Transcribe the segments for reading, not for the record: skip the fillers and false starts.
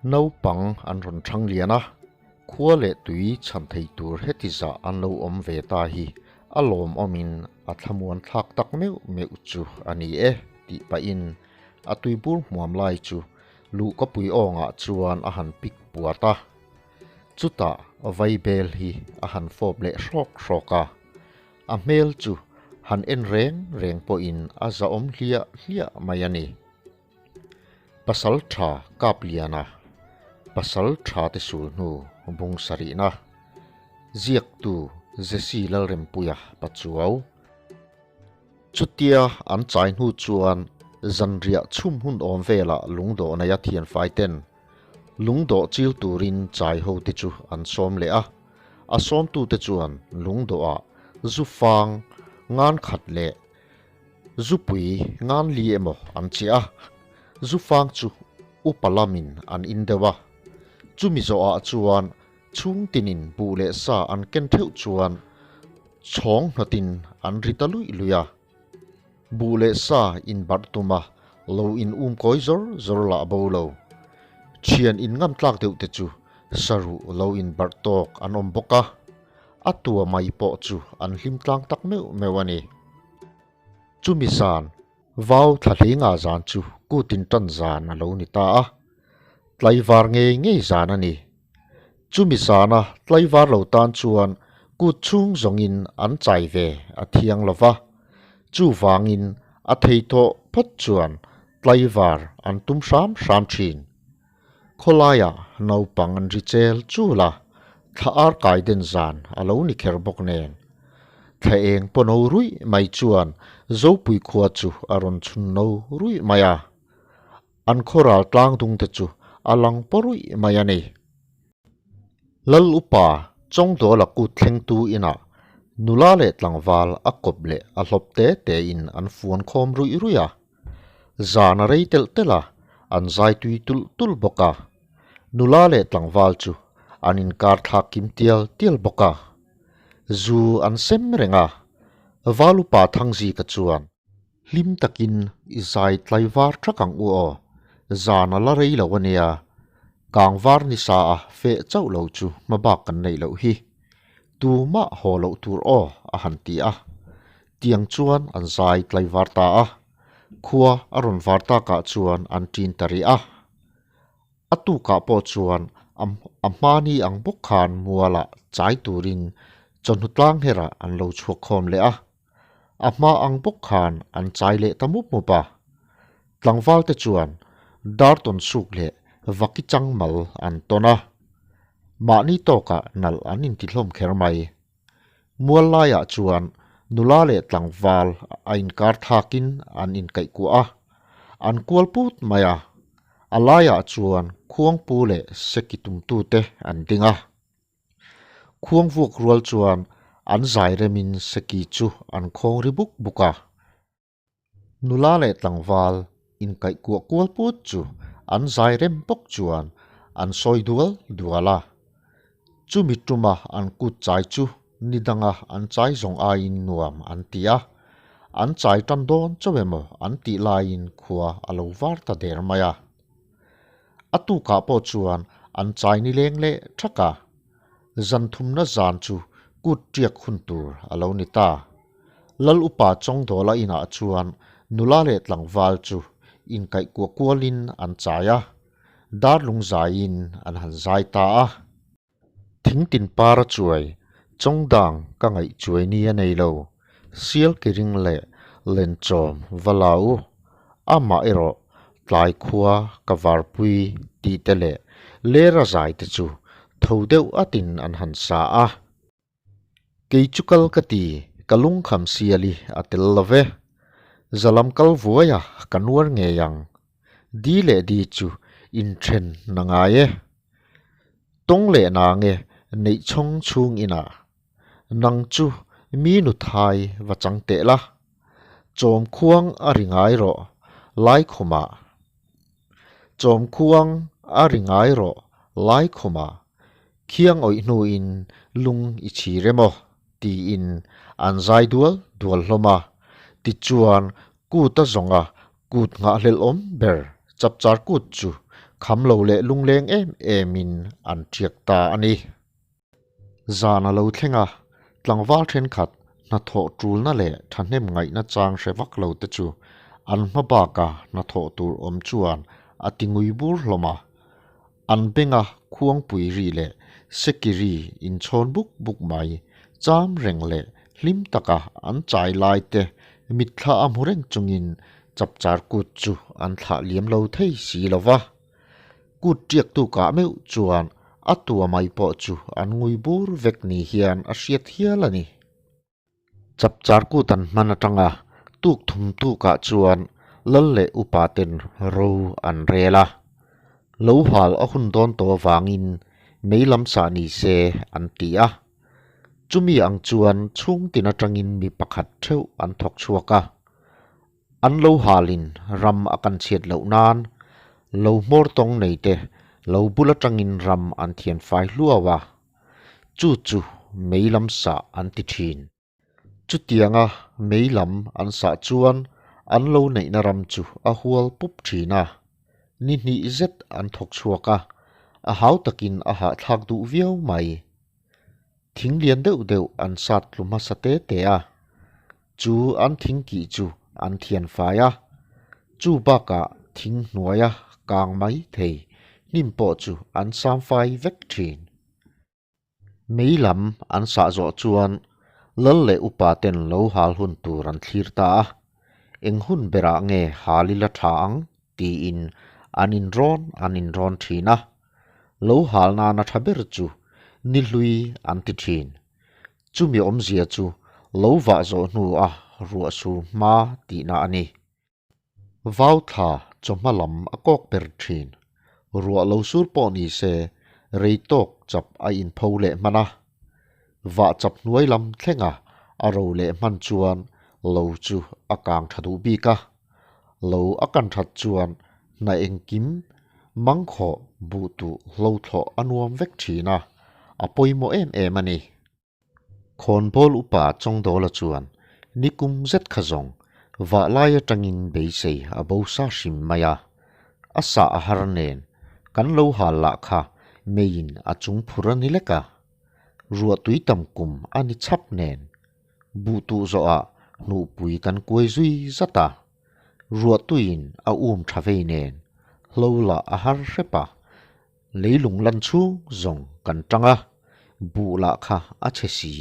Naupang an rawn thang lian a, khua leh tui chhan thei tur heti zah an lo awm ve ta hi a lawmawmin a thlamuan thlak tak meuh meuh chu a ni e tih pahin a tuibur hmuam lai chu luhkapui awngah chuan a han pik puat a. Chutah vaibel hi a han fawp leh hrawk hrawk a, a hmel chu han en reng reng pawhin a zahawm hliah hliah mai a ni. Pasal tha kap liana, pasal tha te sul hnu bung sarihna, ziaktu Jesse Lalrempuia Pachuau. Chutia an chai hnu chuan zanriah chhum hun awm velah lungdawh neia thianfai ten Lungdawh chil turin chai ho te chu an sawm leh a, a sawmtute chuan lungdawhah zu fang ngan khat leh zupui ngan li emaw an chiah a, zu fang chu upa lamin an in deuh a. Chumi zawhah chuan chhungtinin buh leh sa an ken theuh chuan chhawng hnawtin an ri ta luih luih a. Buh leh sa inbarh tum a, lo in um kawi zawr zawr lah bo lo. Thian in ngam tlak deuh te chu saruh lo inbarh tawk an awm bawk a, a tua mai pawh chu an hlim tlang tak meuh meuh a ni. Chumi zan, vau thla hlinga zan chu kutin tan zan a lo ni ta a, tlaivar ngei ngei zan a ni. Chumi zana tlaivar lo tan chuan kut chhung zawngin an chai ve a thiang lo va, chuvangin a thei tawh phawt chuan tlaivar an tum hram hram thin. Khawlaiah naupang an ri chel chul a, thla ar kai den zan a lo ni kher bawk nen. Thla eng paw no ruih mai chuan Zopui khua chu a rawn chhun no ruih mai a. An khawral tlang dung te chu a lang paw ruih mai a ni. Lal upa Chawngdawla kut thlengtu inah nula leh tlangval a kawp leh a hlawp te te in an fuan khawm ruih ruih a. Zan a rei telh telh a, an zai tui tulh tulh bawk a. Nula leh tlangval chu an inkar thlak kim tial tial bawk a. Zu an sem reng a, Val upa Thangzika chuan, Hlim takin i zai tlai var thak ang u aw, zan a la rei lo a nia, kang var ni sa a feh chauh lo chu hma bak kan neih loh hi. Tumah haw loh tur aw a han ti a. Tiang chuan an zai tlai var ta a, khua a rawn var takah chuan an ṭin ta rih a. A tukah pawh chuan a hmani ang bawk khan mualah chai turin chawhnu tlang herah an lo chhuak khawm leh a. A hma ang bawk khan an chai leh ta mup mup a. Tlangval te chuan dar tawn suk leh vaki chang mal an tawn a. Mahni tawkah nalh an intihlawm kher mai. Mual laiah chuan nula leh tlangval a inkar thlakin an inkaihkuah a, an kual put mai a. A laiah chuan khuangpu leh seki tumtute an ding a. Khuang vuak rual chuan an zai remin seki chu an khawng ri buk buk a. Nula leh tlangval inkaihkuah kual put chu an zai rem bawk chuan an sawi dual dual a. Chumi tuma an kut chai chu ni danga an chai zawng aiin nuam an ti a. An chai tan dawn chauh emaw an tih laiin khua a lo var ta der mai a. A tukah pawh chuan an chai ni leng leh thak a, zan thumna zan chu kut tiak hun tur a lo ni ta. Lal upa Chawngdawla inah chuan nula leh tlangval chu inkaih kuah kualin an chai a, darlung zaiin an han zai ta a. Thing tin par a chuai, chawngdang ka ngaih chuai ni a nei lo, sial ki ring leh lenchawm va la u, amah erawh tlai khua ka varpui tih te leh ler a zai te chu tho deuh atin an han sa a. Kei chu kal ka ti, ka lungkham siali a tel lo ve. Zalam kal vuaia ka nuar ngei ang. Di leh di chu inthen na ngai e. Tawng leh na nge neih chhawng chhung inah. Nang chu mi nu thai va chang teh la. Chawm khuang a ri ngai rawh Laikhumah. Chawm khuang a ri ngai rawh Laikhumah. Khiang awih hnuin lung i chhir emaw tiin an zai dual dual hlawm a. Tichuan kut a zawnga kut nghahhlelh awm ber chapchar kut chu Kham lo leh lungleng em emin an ṭiak ta a ni. Zan a lo thleng a, tlangval thenkhat hnathawh ṭulna leh ṭhahnem ngaihna chang hre vak lo te chu an hma baka hnathawh tur awm chuan a ti ngui bur hlawm a. An benga khuangpui ri leh seki ri inchhawn buk buk mai, cham reng leh hlim taka an chai lai te mitthla a hmu reng chungin chapchar kut chu an thlah liam lo thei si lo va. Kut ṭiaktu kah meuh chuan a tua mai pawh chu an ngui bur vek ni hian a hriat hial a ni. Chapchar kut an hman atanga tuk thum tukah chuan lal leh upa ten ro an rel a. Lo hal a hun dawn tawh avangin mei lam sah ni se an ti a. Chumi ang chuan chhungtin atangin mi pakhat theuh an thawk chhuak a. An lo halin ram a kan chhiat loh nan lo hmawr tawng nei te lo bul atangin ram an thian fai hluau a. Chu chu mei lam sah an ti thin. Chutianga mei lam an sah chuan an lo neihna ram chu a hual pup thin a. Ni hnih zet an thawk chhuak a, a hau takin a hahthlak duh viau mai. Thing lian deuh deuh an sat tlu hmasa te te a. Chu an thing kih chu an thian fai a. Chu bakah thing hnuaia kang mai thei hnim pawh chu an sam fai vek thin. Mei lam an sah zawh chuan lal leh upa ten lo hal hun tur an thlir ta a, eng hun berah nge hal ila tha ang tiin an inrawn an inrawn thin a, lo hal nana tha ber chu ni hlui an ti thin. Chumi awmzia chu lo vah zawh hnu a ruah sur hma tihna a ni. Vau thla chawhma lam a kawk ber thin. Ruah lo sur pawh ni se rei tawk chap a inpho leh hman a. Vah chap hnuai lam thlenga a ro leh hman chuan lo chu a kang tha duh bik a. Lo a kan that chuan hna engkim mangkhawh buh tuh hlo thlawh a nuam vek thin a, a pawimawh em em a ni. Khawnbawl upa Chawngdawla chuan nikum zet kha zawng vah lai atangin beisei a bo sa hrim mai a, a sah a har nen kan lo hal lah kha meiin a chung phur a ni lek a, ruah tui tam kum a ni chhap nen buh tuh zawhah hnuhpui kan kuai zui zat a, ruah tuiin a um tha vei nen hlo lah a har hrep a. Leilung lan chhung zawng kan tang a, buh lah kha a chhe si.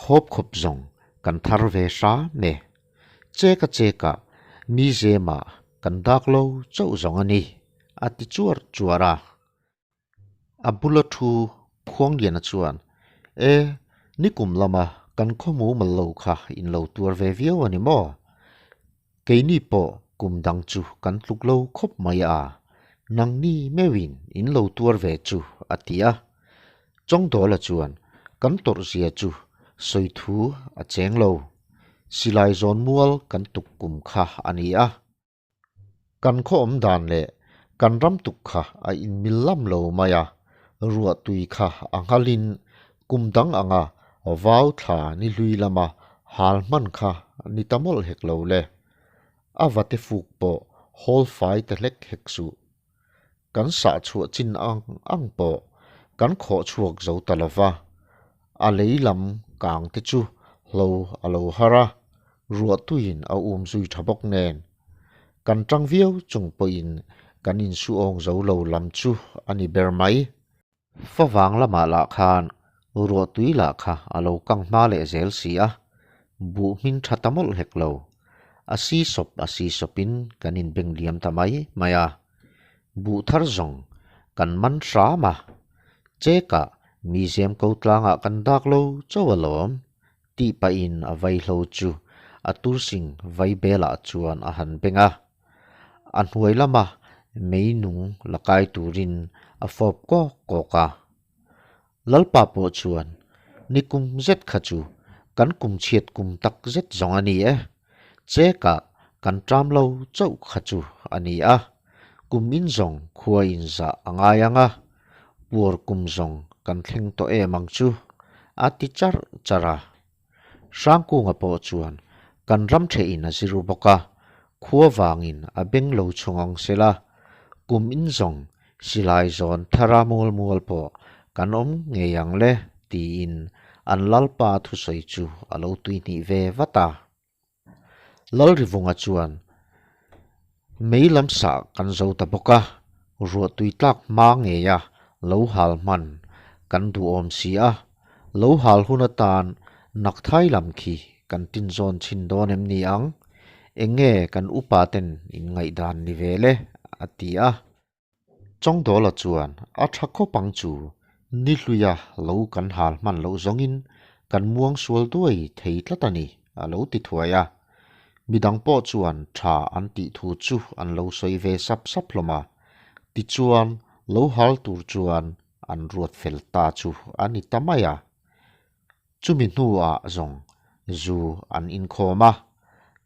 Hawp khawp zawng kan thar ve hram e. Cheka cheka mi zemah kan dak lo chauh zawng a ni, a ti chuar chuar a. A bula thu Khuangliana chuan, E, nikum lama kan khawmu mal lo kha in lo tuar ve viau a ni maw? Keini pawh kum dang chu kan tluk lo khawp mai a, nangni meuhin in lo tuar ve chu a ti a. Chawngdawla chuan kan tawrh zia chu sawi thu a cheng lo, silai zawn mual kan tuk kum kha a ni a. Kan khaw awm dan leh kan ram tuk kha a inmil lam lo mai a, ruah tui kha a nghalin kum dang anga vau thla ni hlui lama hal hman kha ni ta mawlh hek lo le. A vate fuk pawh hawl fai ta hlek hek suh. Kan sah chhuah chin ang ang pawh kan khawh chhuak zo ta lo va, a lei lam kang te chu hlo a lo har a, ruah tuiin a um zui tha bawk nen. Kan tang viau chung pawhin kan insuawng zo lo lam chu a ni ber mai. Favang lamah lah khan ruah tui lah kha a lo kang hma leh zel si a, buh hmin tha ta mawlh hek lo. A si sawp a si sawpin kan inbeng liam ta mai mai a. Buh thar zawng kan man hram a, chekah museum ko tlangah kan dak lo chauh alawm tih pahin a vaihlo chu a tursing vai belah chuan a han beng a. A hnuai lama mei nung la kai turin a fawp kawk kawk a. Lalpa pawh chuan, Ni kum zet kha chu kan kum chhiat kum tak zet zawng a ni e. Chekah kan ṭam lo chauh kha chu a ni a. Kum in zawng khua in zah a ngai ang a, puar kum zawng kan thleng tawh em ang chu, a ti charh charh a. Hrangkunga pawh chuan kan ram theihin a zir bawk a, khua vangin a beng lo chhung ang sela, Kum in zawng silai zawn thara mual mual pawh kan awm ngei ang le tiin an lalpa thusawi chu a lo tuihnih ve vat a. Lalrivunga chuan mei lam sah kan zo ta bawk a, ruahtui tlak hma ngeia lo hal hman kan duhawm si a, lo hal hun atan nakthai lam khi kan tinzawn chhin dawn em ni ang? Eng nge kan upa ten in ngaihdan ni ve le? a ti a. Chawngdawla chuan a tha khawp ang chu, ni hluia lo kan hal hman loh zawngin kan muang sual duai thei tlat a ni, a lo ti thuai a. Midang pawh chuan tha an tih thu chu an lo sawi ve sap sap hlawm a. Tichuan lo hal tur chuan an ruat fel ta chu a ni ta mai a. Chumi hnuah zawng zu an inkhawm a,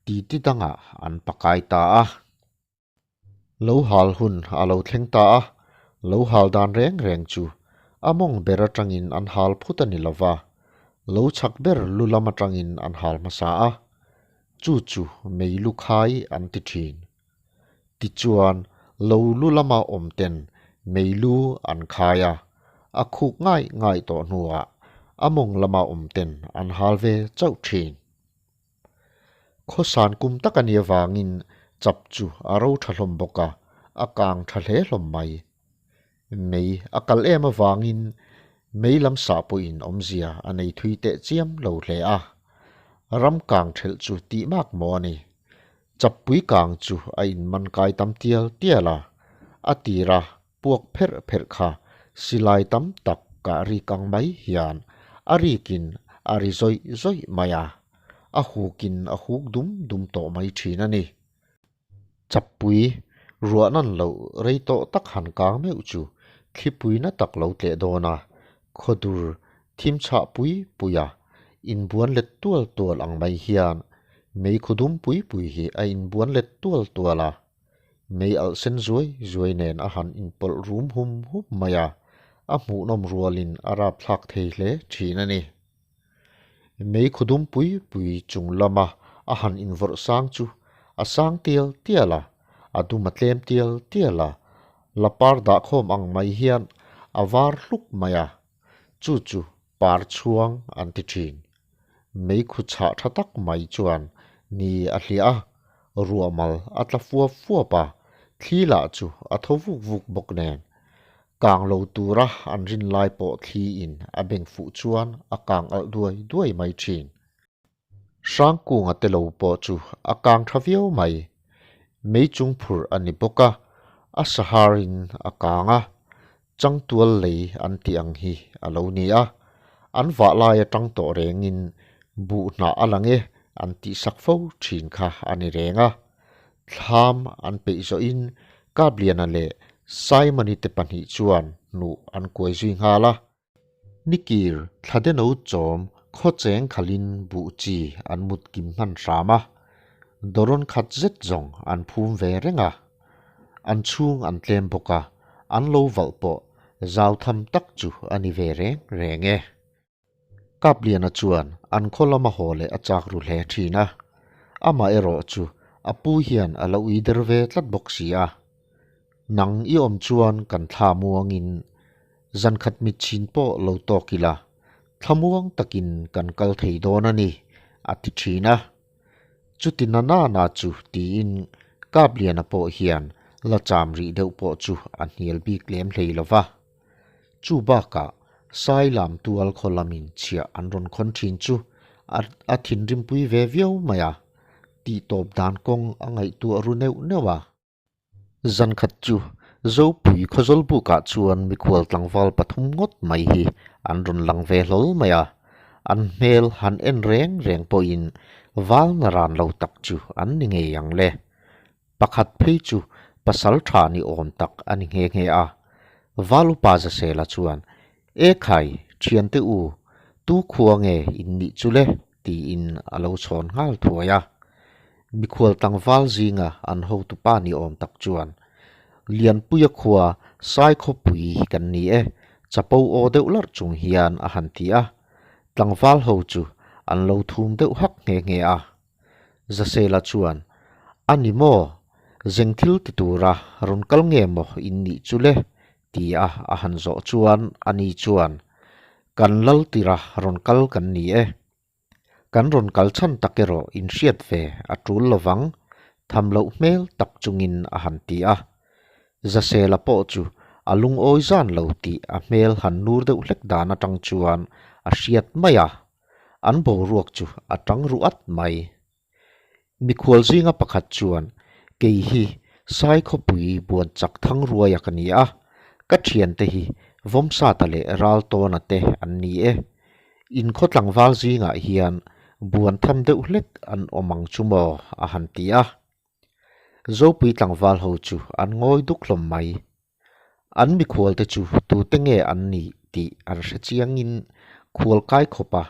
titi dangah an pakai ta a. Lo hal hun a lo thleng ta a, lo hal dan reng reng chu a mawng ber atangin an hal phut a ni lo va, lo chak ber lu lam atangin an hal hmasa a, chu chu mei lu khai an ti thin. Tichuan lo lu lama awm ten mei lu an khai a, a khuk ngai ngai tawh hnuah a mawng lama awm ten an hal ve chauh thin. Khawsan kum tak a nih avangin chap chu a ro tha hlawm bawk a, a kang tha hle hlawm mai. Mei a kal em avangin mei lam sah pawhin awmzia a nei thui teh chiam lo hle a. Ram kang thelh chu tih mak maw a ni. Chappui kang chu a inman kai tam tial tial a, a tira puak pherh pherh kha silai tam tak kah rik ang mai hian a rikin a ri zawih zawih mai a, a hukin a huk dum dum tawh mai thin a ni. Chappui ruah nan loh rei tawh tak han kang meuh chu thlipui na tak lo tleh dawn a, khawdur thim chhah pui pui a, inbuan let tual tual ang mai hian meikhu dum pui pui hi a inbuan let tual tual a. Mei alh sen zuai zuai nen a han inpawlh rum hum hum mai a, a hmuhnawm rualin a rapthlak thei hle thin a ni. Mei khudum pui pui chung lama a han invawrh sang chu a sang tial tial a, a dum a tlem tial tial a, lapar dahkhawm ang mai hian a var hluk mai a, chu chu par chhuang an ti thin. Mei khu chhah tha tak mai chuan ni a hliah a, ruahmal a tla fuap fuap a, thli lah chu a thaw vuk vuk bawk nen. Kang lo tura an rin lai pawh thli in a beng fuh chuan a kang alh duai duai mai thin. Hrangkunga te lo pawh chu a kang tha viau mai. Mei chung phurh a ni bawk a, a sahar in a kang a, Changtual lei an tih ang hi a lo ni a, an vah lai atang tawh rengin buh hnah a lang e an tihsak fo thin kha a ni reng a. Thlam an peih zawhin Kapliana leh Simon-i te pahnih chuan hnuh an kuai zui nghal a. Nikir thladeno chawm khawcheng khalin buh chi an mut kim hman hram a, dawrawn khat zet zawng an phum ve reng a. An chhung an tlem bawk a, an lo valh pawh zau tham tak chu a ni ve reng reng e. Kapliana chuan an khaw lama haw leh a chak ru hle thin a, amaherawh chu a pu hian a lo ui der ve tlat bawk si a. Nang i awm chuan kan thla muangin Zankhat mitchhin pawh lo tawk ila, thlamuang takin kan kal thei dawn a ni, a ti thin a. Chuti na na na chu tiin Kapliana pawh hian la cham rih deuh pawh chu a hnial bik lem hlei lo va. Chu bakah Sailam tual khaw lamin chhiah an rawn khawn thin chu a thinrimpui ve viau mai a, tihtawp dan kawng a ngaihtuah ru neuh neuh a. Zankhat chu Zopui khawzawl bukah chuan mikhual tlangval pathum ngawt mai hi an rawn lang ve hlawl mai a, an hmel han en reng reng pawhin val na ran lo tak chu an ni ngei ang le. Pakhat phei chu pasal tha ni awm tak a ni nghe nghe a. Val upa Zasela chuan, E khai, thiante u, tu khua nge in nih chu le? tiin a lo chhawn nghal thuai a. Mikhual tlangval zinga an hotupa ni awm tak chuan, Lianpuia khua Saikhawpui kan ni e, chapo aw deuh larh chung hian a han ti a. Tlangval ho chu an lo thum deuh hak nghe nghe a. Zasela chuan, A ni maw? Zeng thil ti tura rawn kal nge maw in nih chu le? ti a a han zawh chuan ani chuan, Kan lal tira rawn kal kan ni e. Kan rawn kal chhan tak erawh in hriat ve a tul lovang, tham loh hmel tak chungin a han ti a. Zasela pawh chu a lungawi zan lo tih a hmel han nur deuh hlek dan atang chuan a hriat mai a, an boruak chu a tang ru at mai. Mikhual zinga pakhat chuan, Kei hi Saikhawpui buan chak thang ruaia ka ni a, ka thiante hi Vawmsata leh Raltawna te an ni e. In khaw tlangval zingah hian buan tham deuh hlek an awm ang chu maw? a han ti a. Zopui tlangval ho chu an ngawi duk hlawm mai. An mikhualte chu tute nge an nih tih an hre chiangin khual kai khawpa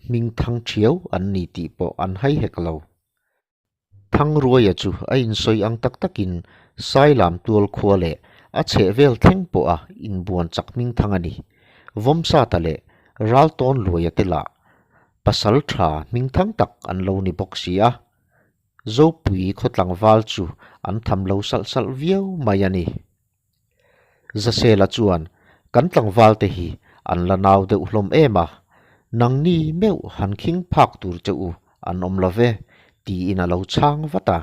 hming thang thiau an ni tih pawh an hai hek lo. Thangruaia chu a insawi ang tak takin Sailam tual khua leh a chhehvel thleng pawha inbuan chak hming thang a ni. Vawmsata leh Raltawn Luaia te lah pasal tha hming thang tak an lo ni bawk si a. Zopui khaw tlangval chu an tham lo salh salh viau mai a ni. Zasela chuan, Kan tlangvalte hi an la nau deuh hlawm em a, nangni meuh han khing phak tur che u an awm lo ve, tiin a lo chhang vat a.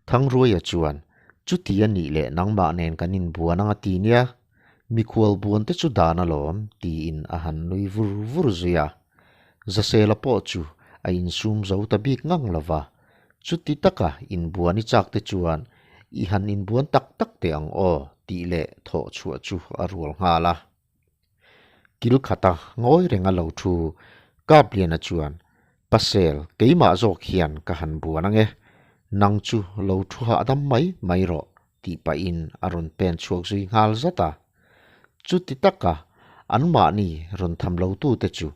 Thangruaia chuan, Chuti a nih leh nangmah nen kan inbuan ang a ti nia, mikhual buan te chu dan alawm, tiin a han nui vur vur zui a. Zasela pawh chu a insum zo ta bik ngang lo va, chuti taka inbuan i chak te chuan i han inbuan tak tak teh ang aw tih leh thawh chhuah chu a rual nghal a. Kil khata ngawi renga lo thu Kapliana chuan, Pasel, keimah zawk hian ka han buan ang e, nang chu lo thu hahdam mai mai rawh tih pahin a rawn pen chhuak zui nghal zat a. Chuti taka anmahni rawn tham lotute chu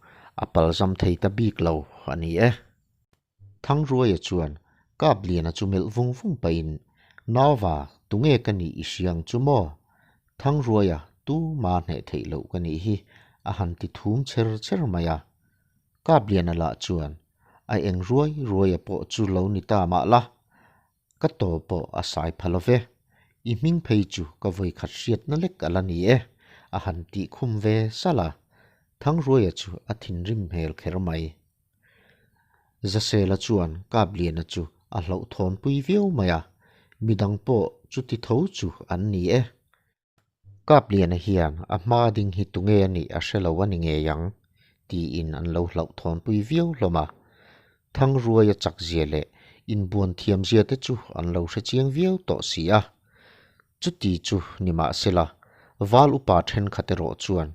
a palzam thei ta bik lo a ni e. Thangruaia chuan Kapliana chu melh vung vung pahin, Nauva, tunge ka nih i hria ang chu maw? Thangruaia, tu ma hneh theih loh ka nih hi, a han ti thum cher cher mai a. Kapliana lah chuan, A eng ruai ruaia pawh chu lo ni ta mah la, Ka taw pawh a sai pha lo ve. I hming phei chu ka vawikhat hriatna lek a la ni e, a han tih khum ve salh a. Thangruaia chu a thinrim hmel kher mai. Zasela chuan Kapliana chu a hlauhthawnpui viau mai a, midang pawh chuti tho chu an ni e. Kapliana hian a hma ding hi tunge a nih a hre lo a ni ngei ang, tiin an lo hlauhthawnpui viau hlawm a. Thangruaia chakzia leh inbuan thiamzia te chu an lo hre chiang viau tawh si a. Chuti chu ni mahsela, Val upa thenkhat erawh chuan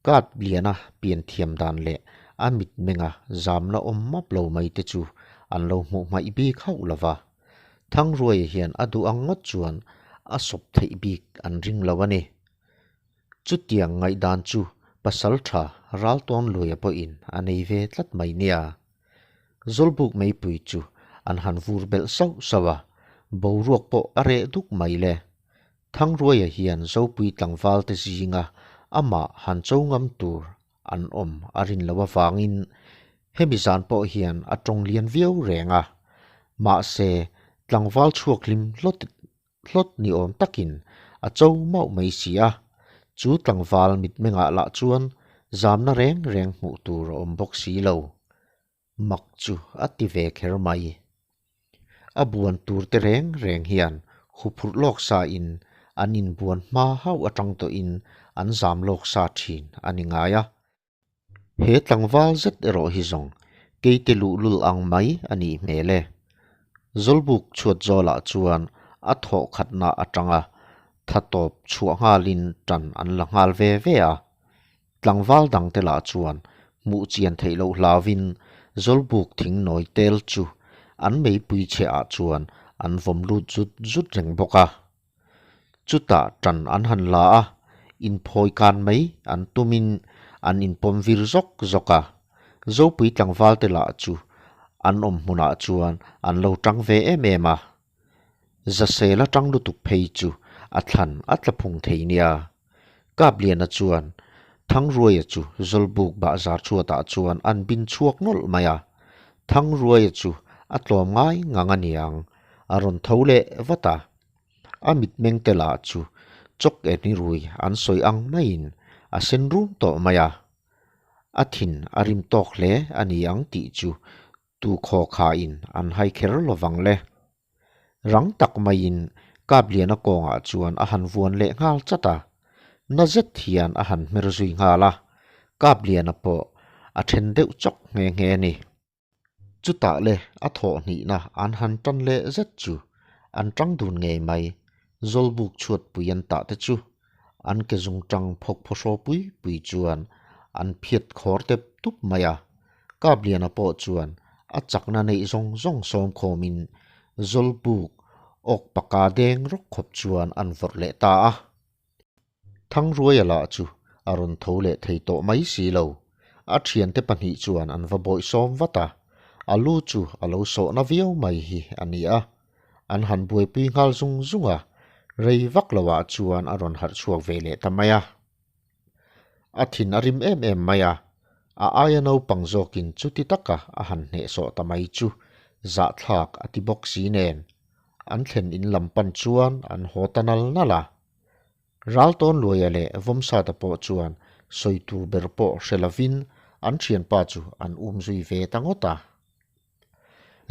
Kapliana pian thiam dan leh a mitmenga zamna awm map lo mai te chu an lo hmuh hmaih bik hauh lo va. Thangruaia hian a duh ang ngawt chuan a sawp theih bik an ring lo a ni. Chutiang ngaihdan chu pasal tha Raltawnluaia pawhin a nei ve tlat mai nia. Zawlbuk meipui chu an han vur belh sauh sauh a, boruak pawh a reh duk mai le. Thangruaia hian Zopui tlangval te zinga amah han cho ngam tur an awm a rin loh avangin hemi zan pawh hian a tawng lian viau reng a, mahse tlangval chhuak hlim hlawt hlawt ni awm takin a cho mauh mai si a, chu tlangval mitmengah lah chuan zamna reng reng hmuh tur a awm bawk si lo. Mak chu a ti ve kher mai. A buan tur te reng reng hian huphurh lawk sa in an inbuan hma hauh atang tawhin an zam lawk sa thin a ni ngai a. He tlangval zet erawh hi zawng keite luhlul ang mai a nih hmel e. Zawlbuk chhuat zawlah chuan a thawh khatna atanga tha tawp chhuah nghalin tan an la nghal ve ve a. Tlangval dangte lah chuan hmuh chian theih loh hlauvin Zawlbuk thing nawi tel chu an meipui chhiah ah chuan an vawm lut zut zut reng bawk a. Chutah tan an han la a, inphawi kan mai an tumin an inpawm vir zawk zawk a. Zopui tlangvalte lah chu an awm hmunah chuan an lo tang ve em em a. Zasel atang lutuk phei chu a thlan a tla phung thei nia. Kapliana chuan Thangruaia chu Zawlbuk bahzar chhuatah chuan an bin chhuak nawlh mai a. Thangruaia chu a tlawm ngai ngang a niang, a rawn tho leh vat a. A mitmeng te lah chu chawk eni rui an sawi ang maiin a sen rum tawh mai a. A thin a rim tawk hle a ni ang tih chu tu khaw khain an hai kher lovang le. Rang tak maiin Kapliana kawngah chuan a han vuan leh nghal chat a, na zet hian a han hmer zui nghal a, Kapliana pawh a then deuh chawk nghe nghe a ni. Chutah le a thawh hnihna an han tan leh zet chu an tang dun ngei mai, Zawlbuk chhuat pui an tah te chu an ke zung tang phawk phawhraw pui pui chuan an phiat khawr tep tup mai a, Kapliana pawh chuan a chakna neih zawng zawng sawm khawmin Zawlbuk awk paka deng rawk khawp chuan an vawrh leh ta a. Thangruaia lah chu a rawn tho leh thei tawh mai si lo. A thiante pahnih chuan an va bawihsawm vat a, a lu chu a lo sawhna viau mai hi a ni a. An han buaipui nghal zung zung a, rei vak loah chuan a rawn harh chhuak ve leh ta mai a. A thin a rim em em mai a, a aia naupang zawkin chuti taka a han hnehsawh ta mai chu zahthlak a ti bawk si nen, an thlen in lam pan chuan an haw ta nal nal a. Raltawnluaia leh Vawmsata pawh chuan sawi tur ber pawh hre lovin an thianpa chu an um zui ve ta ngawt a.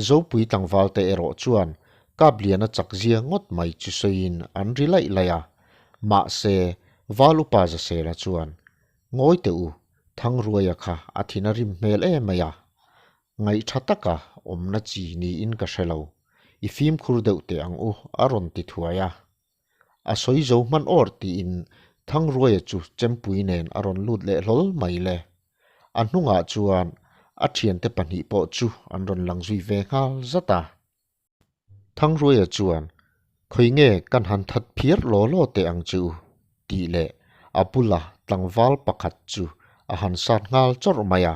Zopui tlangvalte erawh chuan Kapliana chak zia ngawt mai chu sawiin an ri laih laih a, mahse Val upa Zasela chuan, Ngawi teh u, Thangruaia kha a thin a rim hmel em mai a, Ngaih tha taka awmna chi niin ka hre lo, i fimkhur deuh teh ang u a rawn ti thuai a. A sawi zo hman awr tiin Thangruaia chu chempui nen a rawn lut leh hlawl mai le. A hnungah chuan a thiante pahnih pawh chu an rawn lang zui ve nghal zat a. Thangruaia chuan, Khawi nge kan han that phiar law law teh ang che u, tih leh a bula tlangval pakhat chu a han sat nghal chawrh mai a.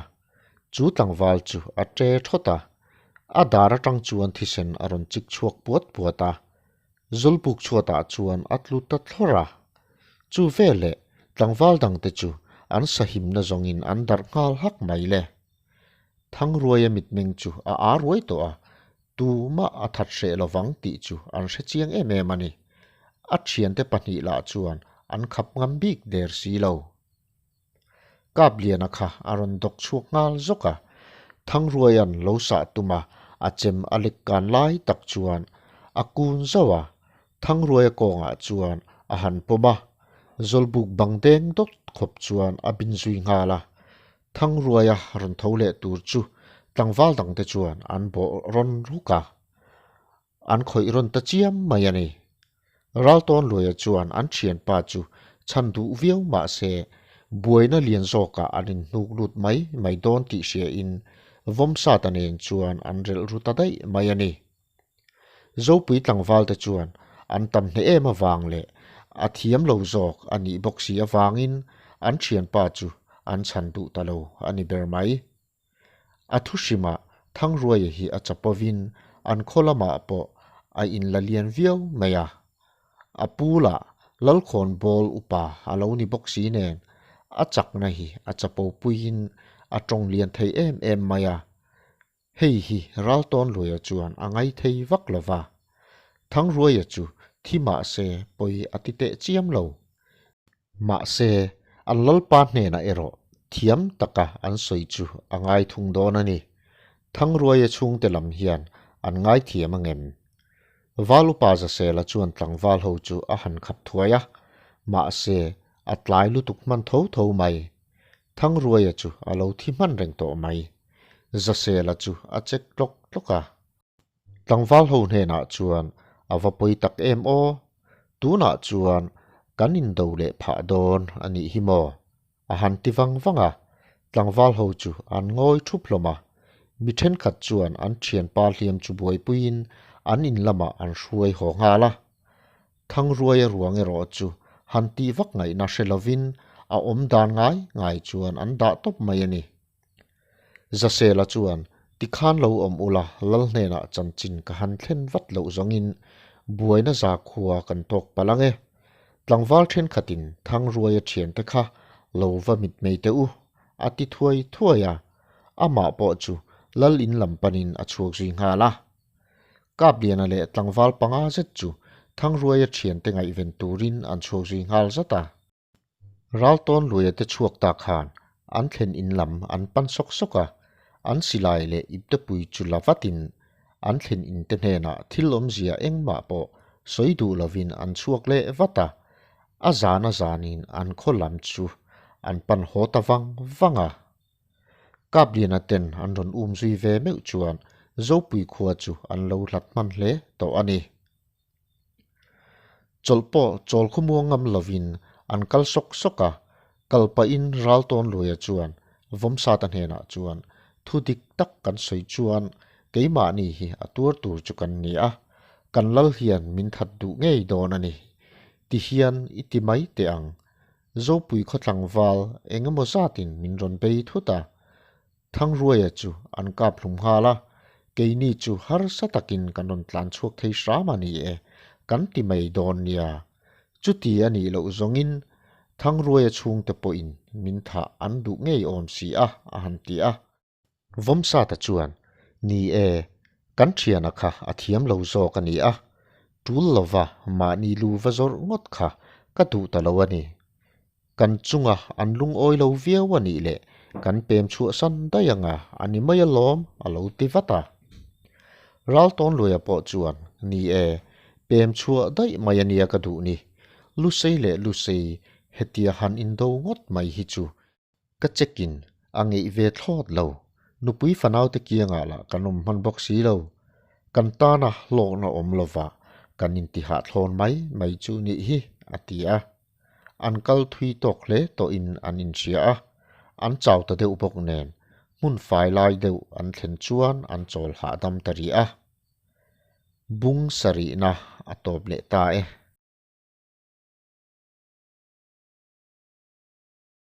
Chu tlangval chu a ṭe thawt a, a dar aṭang chuan thisen a rawn chik chhuak puat puat a. Zawlbuk chhuatah chuan a tlu ta thlawrh a. Chu veleh tlangval dangte chu an sahimna zawngin an darh nghal hak mai le. Thangruaia mitmeng chu a â ruai tawh a, tumah a that hreh lovang tih chu an hre chiang em em a ni. A thiante pahnih lah chuan an khap ngam bik der si lo. Kapliana kha a rawn dawk chhuak nghal zawk a, Thangruaia'n lo sah tum a, a chem a lek kan lai tak chuan a kun zauh a, Thangruaia kawngah chuan a han pawm a, Zawlbuk bang deng dawt khawp chuan a bin zui nghal a, Thangruaia rawn tho leh tur chu tlangval dangte chuan an bawh rawn ruk a, an khawih rawn ta chiam mai a ni. Raltawnluaia chuan an thianpa chu chhan duh viau mah se buaina lian zawkah an inhnuk lut mai mai dawn tih hriain Vawmsata nen chuan an relh ru ta daih mai a ni. Zopui tlangvalte chuan an tam hneh em avang leh a thiam lo zawk a nih bawk si avangin an thianpa chu an chhan duh ta lo a ni ber mai. A thu hrimah Thangruaia hi a chapovin an khaw lamah pawh a inla lian viau mai a. A pu lah Lalkhawn bawl upa a lo ni bawk si nen a chakna hi a chapo puiin a tawng lian thei em em mai a. Hei hi Raltawnluaia chuan a ngai thei vak lo va. Thangruaia chu thi mah se pawi a ti teh chiam lo. Mahse, an lalpa hnenah erawh thiam taka an sawi chu a ngai thung dawn a ni. Thangruaia chhungte lam hian an ngaithiam angem? Val upa Zasela chuan tlangval ho chu a han khap thuai a, mahse, a tlai lutuk hman tho tho mai. Thangruaia chu a lo thi hman reng tawh mai. Zasela chu a chek tlawk tlawk a. Tlangval ho hnenah chuan a va pawi tak em aw? Tunah chuan kan indo leh phah dawn a nih hi maw? A han ti vang vang a, tlangval ho chu an ngawi thup hlawm a. Mi thenkhat chuan an thianpa hliam chu buaipuiin an in lamah an hruai haw nghal a. Thangruaia ruang erawh chu han tih vak ngaihna hre lovin a awm dan ngai ngai chuan an dah tawp mai a ni. Zasela chuan, Tikhan lo awm ula, Lal hnenah chanchin ka han thlen vat loh zawngin buaina zakhua kan tawk palh ang e. Tlangval thenkhatin Thangruaia thiante kha lo va mitmei teh u, a ti thuai thuai a. Amah pawh chu Lal in lam panin a chhuak zui nghal a. Kapliana leh tlangval panga zet chu Thangruaia thiante ngaihven turin an chhuak zui nghal zat a. Raltawn luaia te chhuak ta khan an thlen in lam an pan sawk sawk a, an silai leh iptepui chu la vatin an thlen in te hnenah thil awmzia engmah pawh sawi duh lovin an chhuak leh vat a, a zan a zanin an khaw lam chu an pan haw ta vang vang a. Kapliana ten an rawn um zui ve meuh chuan Zopui khua chu an lo hlat hman hle tawh a ni. Chawlh pawh chawl khawmuang ngam lovin an kal sawk sawk a, kal pahin Raltawn Luaia chuan Vawmsata hnenah chuan thu dik tak kan sawi chuan keimahni hi a tuar tur chu kan ni a, kan lal hian min that duh ngei dawn a ni ti hian i ti mai teh ang. Zopui khaw tlangval eng emaw zatin min rawn bei thut a, Thangruaia chu an kap hlum nghal a, keini chu harsa takin kan rawn tlan chhuak thei hram a ni e, kan ti mai dawn nia. Chuti a nih loh zawngin Thangruaia chhungte pawhin min thah an duh ngei awm si a, a han ti a. Vawmsata chuan, Ni e, kan thiana kha a thiam lo zawk a ni a, tul lova mahni lu va zawrh ngawt kha ka duh ta lo a ni. Kan chunga an lungawi lo viau a nih leh kan pem chhuahsan daih anga a ni mai alawm a lo ti vat a. Raltawnluaia pawh chuan, Ni e, pem chhuah daih mai a nia ka duh ni. Lusei leh Lusei hetia han indo ngawt mai hi chu Ka check-in a ngeih ve thlawt lo. Nupui fanaute kiangah lah kan awm hman bawk si lo. Kan tana hlawkna awm lova kan intihah thlawn mai mai chu nih hi, a ti a. An kal thui tawk hle tawhin an inhria a, an chau ta deuh bawk nen hmun fai lai deuh an thlen chuan an chawl hahdam ta rih a. Bung sarihna a tawp leh ta e.